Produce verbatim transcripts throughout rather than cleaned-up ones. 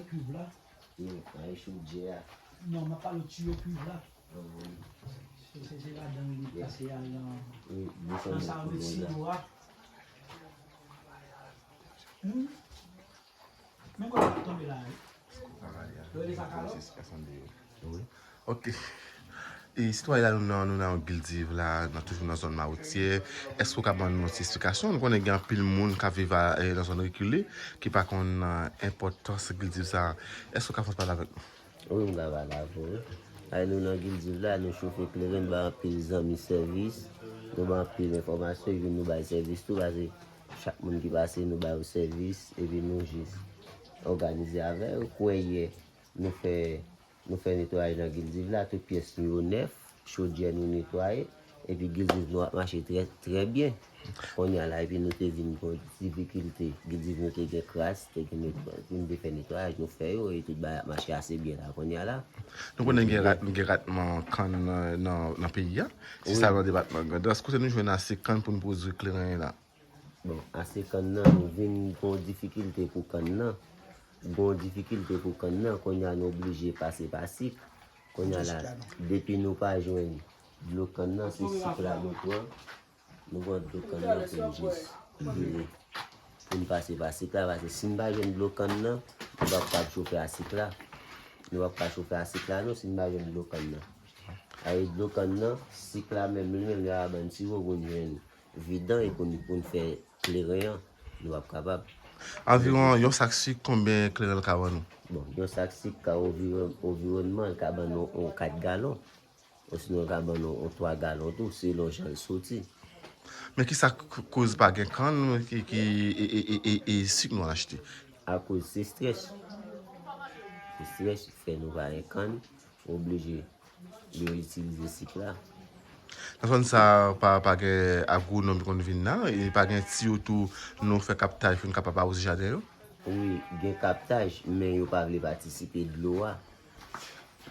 Kuiv la. Non, ay chodyè a. Non, m ap pale tiyo kuiv la. Anvoye. Se se se ladan li pase al nan Wi, nan sa yo met desann siwo a. Hmm? Men gòl la tonbe la wi. Rele sa kalo. Ok. E sitwayen la nou nan nou nan yon gildiv la, nan toujou nan zòn Mawotyè. Èske w ka ban nou yon ti esplikasyon? Nou konnen gen anpil moun k ap viv a- eh, nan zòn rekile ki pa konn eh, enpòtans gildiv sa. Èske w ka fè pale avèk nou? Wi, m ka pale avè w. Ay nou nan gildiv la, nou chofe kleren, nou bay anpil zanmi sèvis, nou bay anpil enfòmasyon, epi nou bay sèvis tou, paske chak moun ki pase, nou ba yo sèvis, epi nou jis òganize avè yo. Kwè yè, nou fè nou fè netwayaj nan gildiv la, tout pyès nou yo nèf, chodyè nou netwaye, epi gildiv nou ap mache trè, trè byen. Kounye a la, epi nou te vin gen difikilte, gildiv nou te gen kras, te gen netwayaj, epi nou te fè netwayaj, nou fè yo, e tout bagay ap mache ase byen la, kounye a la. Nou konnen gen rat, gen ratman kann nan, nan, nan peyi a. Se sa nan depatman Grandans. Kote nou jwenn ase kann pou nou pwodui kleren la? Bon, ase kann nan, nou vin gen yon difikilte pou kann nan. Gen yon difikilte pou kann nan, kounye a nou oblije pase pa sik. Kounye a la, depi nou pa jwenn dlo kann nan, se sik la nou pran. Nou pran dlo kann nan pou n jis vire. Pou n pase pa sik la, paske si n pa jwenn dlo kann nan, nou p ap kab chofe a sik la. Nou p ap ka chofe a sik la non, si n pa jwenn dlo kann nan. Ayi dlo kann nan, sik la menm li menm li a ban n siwo pou n jwenn vidan e pou n pou n fè kleren an, nou p ap kapab. Anviwon yon sak sik, konbyen kleren l ka ban nou? Bon, yon sak sik ka oviwon- oviwonnman l ka ban nou yon kat galon. Osinon l ka ban nou yon twa galon tou, selon jan l soti. Men ki sa k- koz pa gen kann ki, ki e, e, e, e, e sik nou achte? Akoz se strès. Se strès fè nou pa gen kann, oblije yo itilize sik la. Nan zòn sa pa, pa gen agwonòm ki konn vin la, e pa gen tiyo tou nou fè kaptaj pou n kapab awoze jaden yo? Wi, gen kaptaj, men yo pa vle patisipe dlo a.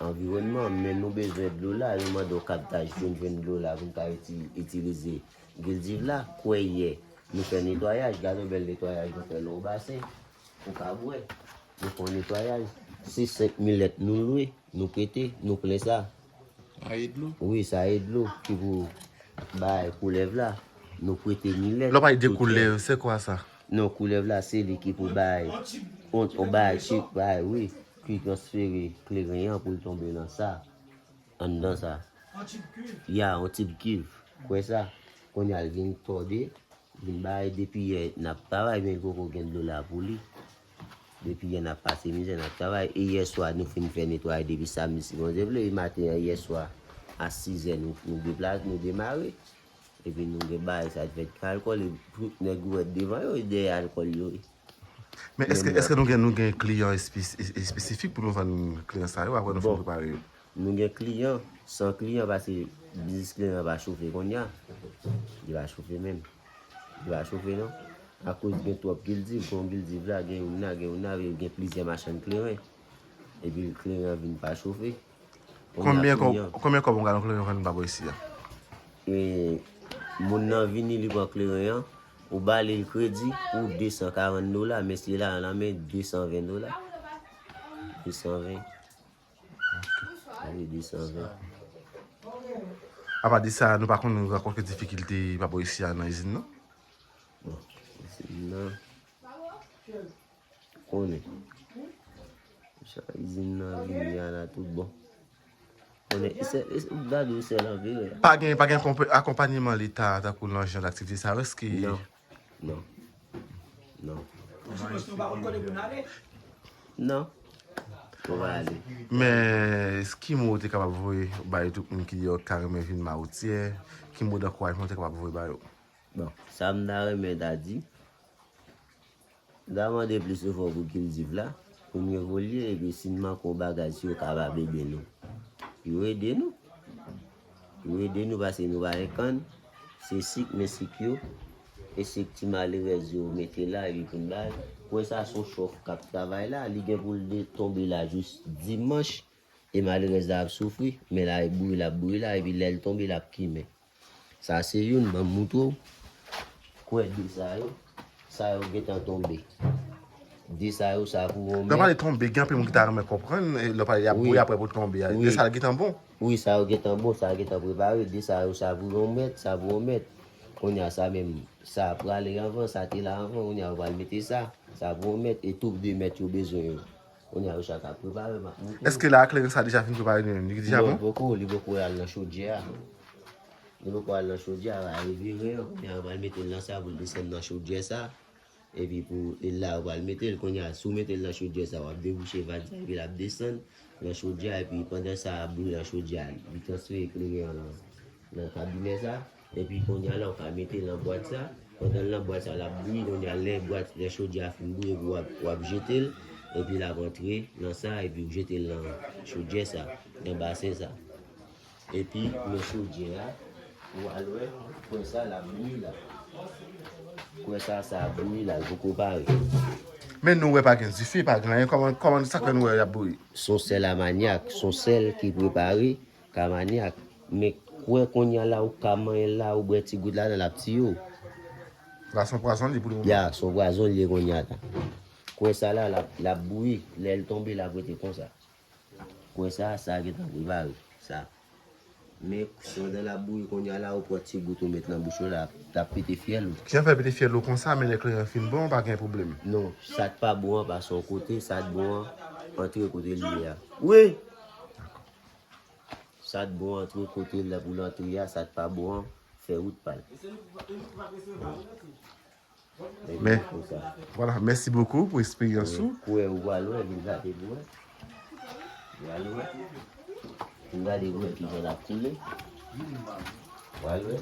Anviwònman, men nou bezwen dlo la, yo mande w kaptaj pou n jwenn dlo la, pou n ka iti- itilize gildiv la. Kwè yè, nou fè netwayaj, gade yon bèl netwayaj nou fè nan yon basen, ou ka bwè. Nou fè yon netwayaj, se senk milèt nou lwe, nou prete, nou plen sa. Sa e dlo? Wi, sa e dlo ki pou bay koulèv la. Nou prete milèt. Lè w pale de koulèv, se kwa sa? Non, koulèv la, se li ki pou bay. On, on bay, ki bay, wi. Ki transfere kleren an pou l tonbe nan sa. Anndan sa. Ya, on tib kiv. Kwè sa. Kounye a l vin tòde. Vin bay depi yè n ap travay, men poko gen dlo la pou li. Depi yè n ap pase mizè, n ap travay. E yè swa, nou fin fè netwayaj depi samdi, si Bondye vle. E maten an, yè swa, a sizè, nou, nou deplase, nou demare. Epi nou gen bagay sa ki fèt ki alkòl, e tout nèg ou wè devan yo, e dèyè alkòl yo ye. Men èske, èske nou gen, nou gen kliyan espe- es- espesifik pou nou vann kliyan sa yo, apre nou fin prepare yo? Nou gen kliyan, san kliyan, paske biznis kleren an pa chofe kounye a. Li pa chofe menm. Li pa chofe non. Akoz gen twòp gildiv, gen yon gildiv la, gen youn la, gen youn la, gen plizyè machann kleren. Epi kleren an vin pa chofe. Konbyen kòb, konbyen kòb yon galon kleren vann pa bò isi a? E, moun nan vini, li pran kleren an, ou ba li l kredi pou de san karant dola, mesye la an nan men de san ven dola. De san ven. Wi, de san ven. Apa de sa, nou pa konn rankontre difikilte pa bò isi a nan izin nan? Bon, izin nan. Konnen. Jan izin nan vini a la tout bon. Konnen, se, se, gade w sèl anvire. Pa gen, pa gen konpe- akonpanyeman Leta tankou nan jan aktivite sa yo, èske? Non. Non. Non. Sou kòs nou pa konn kote pou n ale. Non. Ou va ale. Men, ki mo ou te kapab voye bay tout moun ki yo ka renmen vin Mawotyè? Ki mo dankourajman ou te kapab voye ba yo? Bon, sa m ta renmen ta di, m ta mande plis efò pou Kildiv la, pou n evolye, epi si n manke yon bagay, si yo kapab ede nou, yo ede nou. Yo ede nou paske nou pa gen kann, se sik, men sik yo, e sik ti malerèz yo mete la, epi pou n bay. Kwè sa se yon chòf k ap travay la, li gen pou l de- tonbe la jis dimanch, e malerèz la ap soufri, men la e boure l ap boure la, epi lè l tonbe, l ap kimen. Sa se youn, ban m moutre w. Kwè de sa yo, sa yo gentan tonbe. De sa yo, sa pou yon mèt. Lè w pale tonbe, gen anpil moun ki ta renmen konprann, e, lè w pale y ap bouyi apre pou tonbe a. De sa l gentan bon. Wi, sa yo gentan bon, sa yo gentan prepare. De sa yo, sa pou yon mèt, sa pou yon mèt. Kounye a sa menm, sa prale anvan, sa te la anvan, kounye a yo pral mete sa. Sa pou yon mèt, e tout de mèt yo bezwen yo. Kounye a yo chak ap prepare, m ap montre. Èske la kleren sa deja fin prepare li menm? Li deja bon? Non, li poko, li poko al nan chodyè a. Li poko al nan chodyè a, a revire an. Kounye a yo pral mete l nan sa pou l desann nan chodyè sa. Epi pou, e la yo pral mete l, kounye a, si w mete l nan chodyè sa, w ap debouche vag sa, epi l ap desann nan chodyè a, epi pandan sa a ap bouyi nan chodyè a, li transfere kleren an nan, nan kabinè sa, epi kounye a la, w ka mete l nan bwat sa, pandan l nan bwat sa, l ap bouyi, kounye a, lè bwat, lè chodyè a fin bouyi, epi w ap, w ap jete l, epi l ap antre nan sa, epi w jete l nan chodyè sa, nan basen sa. Epi, men chodyè a, ou al wè, kwè sa l ap bouyi la. Kwè sa, sa ap bouyi la, l poko pare. Men nou wè pa gen dife, pa gen anyen, kòman, kòman sa fè nou wè l ap bouyi? Se yon sèl a manyak, se yon sèl ki prepare ka manyak. Men kwè kounye a la, ou ka manyen l la, ou bwè ti gout ladan l, l ap tiye w. La, se yon pwazon li pou le moman? Ya, se yon pwazon li ye kounye a la. Kwè sa la, l ap, l ap bouyi, lè l tonbe, l ap rete konsa. Kwè sa, sa gentan prepare, sa. Men, pandan l ap bouyi kounye a la, ou pran ti gout ou met nan bouch ou la, l ap pete fyèl ou. Kijan fè pete fyèl ou konsa, men lè kleren an fin bon, pa gen pwoblèm? Non, sa t pa bon an pase yon kote, sa t bon an antre kote l ye a. Wi! Sa t bon an antre kote l la pou l antre a, sa t pa bon an fè wout pa l. Men, vwala, mèsi bokou pou eksperyans ou. Kwè ou pral wè, vin gade pou wè. Pral wè. Vin gade pou wè kijan l ap koule. Pral wè.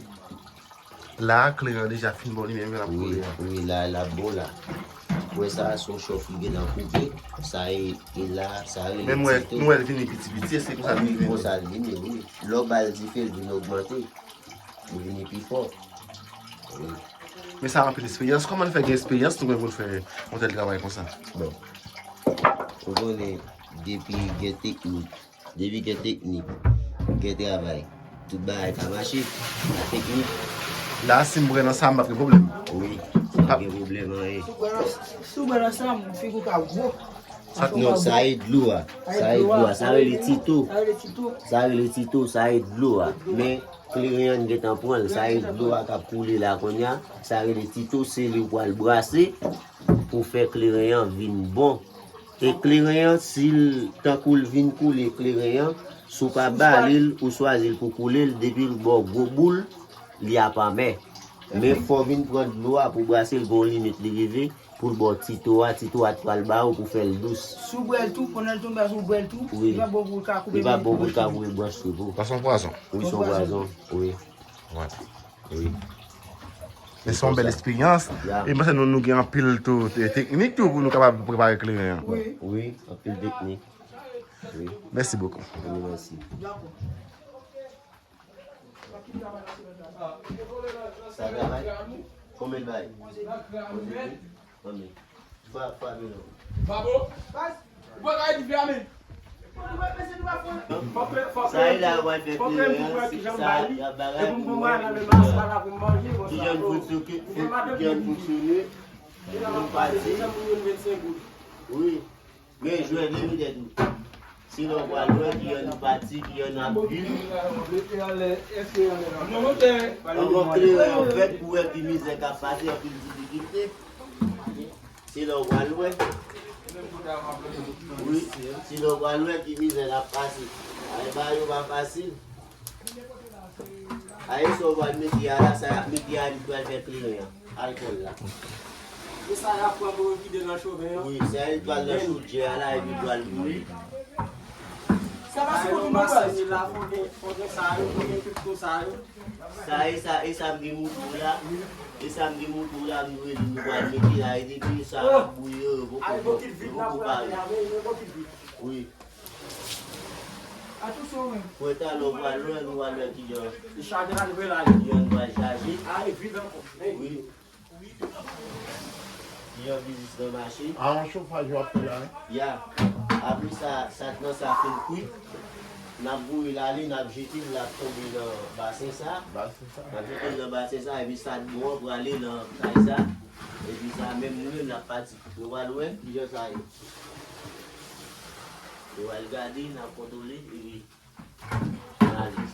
La, kleren an deja fin bon li menm, l ap koule a. Wi, la, l ap bon la. Kwè sa, se yon chòf li gentan koupe. Sa e, e la, sa rele tito. Men mwen, nou wè l vini piti piti, se konsa l vini. Wi, konsa l vini, wi. Lè w ba l dife, l vin ogmante. Li vini pi fò. Wi. Men sa anpil eksperyans. Kòman l fè gen eksperyans nou menm pou l fè yon tèl travay konsa? Bon. Ou konnen, depi gen teknik, depi gen teknik, gen travay, tout bagay ka mache. La teknik. La, si m pran nan sa, m p ap gen pwoblèm. Wi, m p ap gen pwoblèm anyen. Si w pran nan sa, figi w ka gwo. Non, sa e dlo a. Sa e dlo a. Sa rele tito. Sa rele tito, sa e dlo a. Men kleren an gentan pran l. Sa e dlo a k ap koule la kounye a. Sa rele tito, se li w pral brase pou fè kleren an vin bon. E kleren an, si l, tankou l vin koule kleren an, si w pa bale l, ou chwazi l pou koule l, depi l ba w gwo boul, li ap amè. Men fò w vin pran dlo a pou brase l, gon limit li rive, pou l ba w tito a, tito a t pral ba ou pou fè l dous. Si w bwè l tou, pandan l tonbe a, si w bwè l tou, li p ap bon pou l ka koupe branch li tou. Li p ap bon pou l ka koupe branch li tou. Sa se yon pwazon? Wi, se yon pwazon, wi. Wi. Men se yon bèl eksperyans. E m panse nou, nou gen anpil tou, te-, teknik tou pou nou kapab prepare kleren an. Wi. Wi, anpil teknik. Wi. Mèsi bokou. Wi, mèsi. Sa travay? Konbyen l bay? Onz epi? Konbyen? Fwa, fwa de non. Babo? Ou pa ka di fè a men. Sa e la w al fè kleren an, se sa y ap bagay pou mwen, ki jan l fonksyone, ki jan l fonksyone, pou m pati. Wi. Men jwè vini tèt ou. Se lè w pral wè ki yonn pati, ki yonn ap viv. Anvan kleren an fèt, pou wè ki mizè k ap pase, anpil difikilte. Se lè w pral wè. Wi, se lè w pral wè ki mizè l ap pase. Ay, bagay yo pa fasil. Ay, sa w pral mete a la, sa y ap mete a, li pral fè kleren an. Alkòl la. E sa y ap pran pou yo kite nan choven an? Wi, sa y pral nan chodyè a la, epi pral bouyi. Sa pa sou kote nou pral. Sa e sa, e sa m te montre w la. E sa m te montre w la, m dwe di nou pral mete la, e depi sa ap bouyi yo, yo poko, yo poko pare. Wi. Attention, men. Pou talè w pral wè, nou pral wè kijan. Li chaje la, li vle la. Kijan nou pral chaje. Ale vit ankò. Wi. Kijan biznis nan mache. A, yon chofaj w ap fè la, wi. Ya. Apre sa, sa k nan sa fin kwit. N ap voye l ale, n ap jete l, l ap tonbe nan basen sa. Basen sa. N ap jete l nan basen sa, epi sa k bon an prale nan kay sa. Epi sa, Nou menm n ap pati. Nou pral wè kijan sa ye. Nou pral gade, n ap kontwole, epi n ale.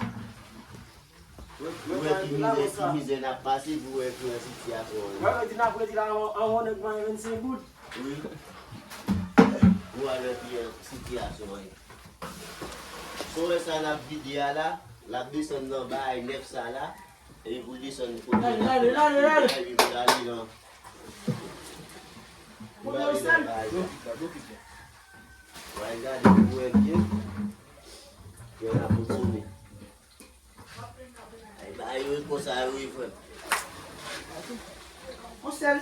Ou wè ki mizè, ki mizè n ap pase pou wè ki sitiyasyon an ye. Mwen di n ap redi la an, an nèg mwen vennsenk goud. Wi. Ou wè ki sitiyasyon an ye. Sou wè sa n ap vide a la, l ap desann nan bagay nèf sa la, e pou l desann kote. Lale, lale, lale, lale. Lale nan. Kote yo sèl? Lale nan bagay la. Wè gade pou wè byen. Yo la pou tounen. Ay, ba yo e konsa yo e frè. On sèl.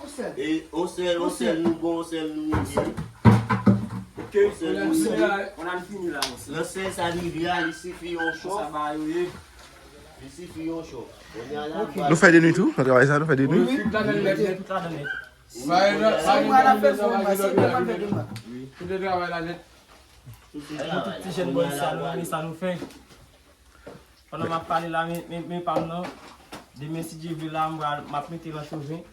On sèl. E on sèl, on sèl nou bon, on sèl nou rive. Ok, on sèl nou rive. On a fini la, on sèl. Nan sèl sa rive a, li sifi on chòf. Sa ba yo ye. Li sifi on chòf. On a la. Nou fè de nwi tou? Nou travay sa, nou fè de nwi? Wi, tout ladan nèt, tout ladan nèt. Sa mwen la fè fò mwen, se mwen fè demen. Tout travay la nèt. Tout ti jèn bò sa nou renmen sa nou fè. Pandan m ap pale la, men, men, men pa m nan. Demen, si Dye vle la, m pral, m ap mete nan chouven.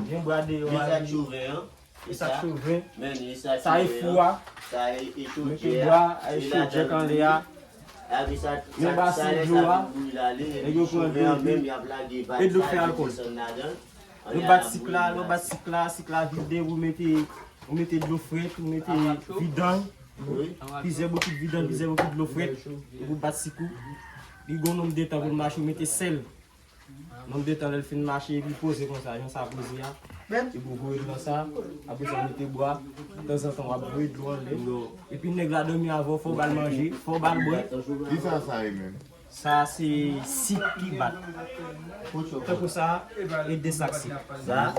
Gen bwa deyò a. E sa k chouven an? E sa k chouven. Men, e sa k chouven an. Sa e fou a. Sa e, e chodyè a. Mete bwa, e chodyè k anlè a. Epi sa, men sa, basen sa dlo a. Nèg yo pran dlo epi, e dlo fè alkòl. Yo bat sik la, yo bat sik la, sik la vide, ou mete, ou mete dlo frèt, ou mete vidanj. Plizyè bokit vidanj, plizyè bokit dlo frèt. Epi ou bat sik ou. Li gon nonb de tan pou l mache, ou mete sèl. Nonb de tan lè l fin mache, epi poze konsa, jan sa poze a. Epi ou voye l nan sa, apre sa ou mete bwa, tanzantan w ap voye dlo anlè. Epi nèg la dòmi avè w, fò w ba l manje, fò w ba l bwè. Kisa sa ye menm? Sa se sik ki bat. Tankou sa, e de sak sik. Sa?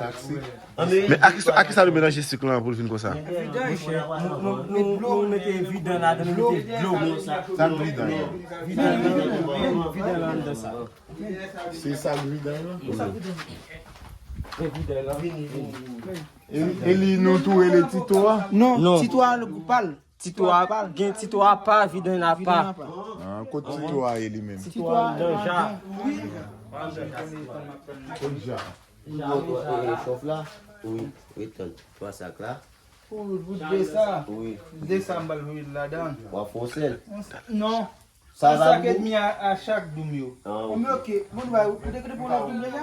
Men a ki, a ki sa nou melanje sik lan pou l vin konsa? Monchè, nou, nou, nou, nou mete vidanj ladan, nou mete dlo. Sa vidanj. Vidanj, vidanj, vidanj lan anndan sa. Se sa k vidanj lan? E vidanj lan. E, e li nou tou rele Tito a? Non, Tito a le gwoup pa l. Tito a, gen Tito a pa, vidanj la pa. Ah, kot Tito a ye li menm? Tito a anndan ja. Kot ja? Chòf la? Wi, wi, tann. Twa sak la? Pou, pou de sa. Wi. De sa m pral voye ladan. W ap fè yon sèl? Non. Sa va sak edmi a, a chak doum yo. Ah, ok. Men ok, bon, ou te, ou te pran lòt doum deja?